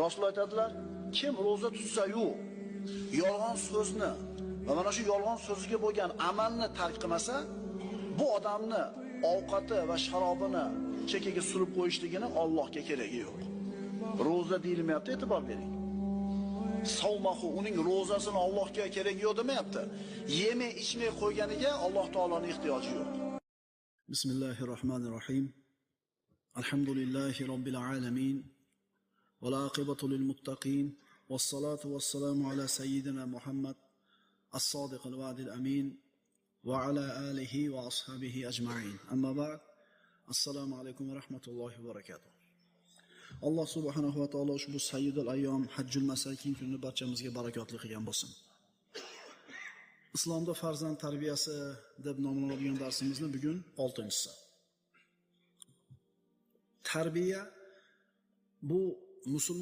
Rasululloh aytadilar, kim ro'za tutsa-yu yolg'on so'zni va mana shu yolg'on so'ziga bo'lgan amalni tark qilmasa, bu odamni ovqati va sharobini chekkaga surib qo'yishligini Allohga keragi yo'q. Ro'za deyilmayapti, e'tibor bering. Savmahu, uning ro'zasini Allohga keragi yo'q demayapti. Yemay ichmay qo'yganiga Alloh taoloning ehtiyoji yo'q. Bismillahirrohmanirrohim. Alhamdulillahi robbil alamin. Val aqibatu lil muttaqin. Was-salatu was-salamu ala sayyidina Muhammad as-sodiqil va'dil amin va ala alihi va ashabihi ajma'in. Amma ba'd. Assalomu alaykum va rahmatullohi va barakatuh. Alloh subhanahu va taolo ushbu sayyidul ayyom hajjul masakin kunini barchamizga barakotli qilgan bo'lsin. Islomda farzand tarbiyasi deb nomlanadigan darsimizni bugun 6-chisi. Tarbiya bu musulmon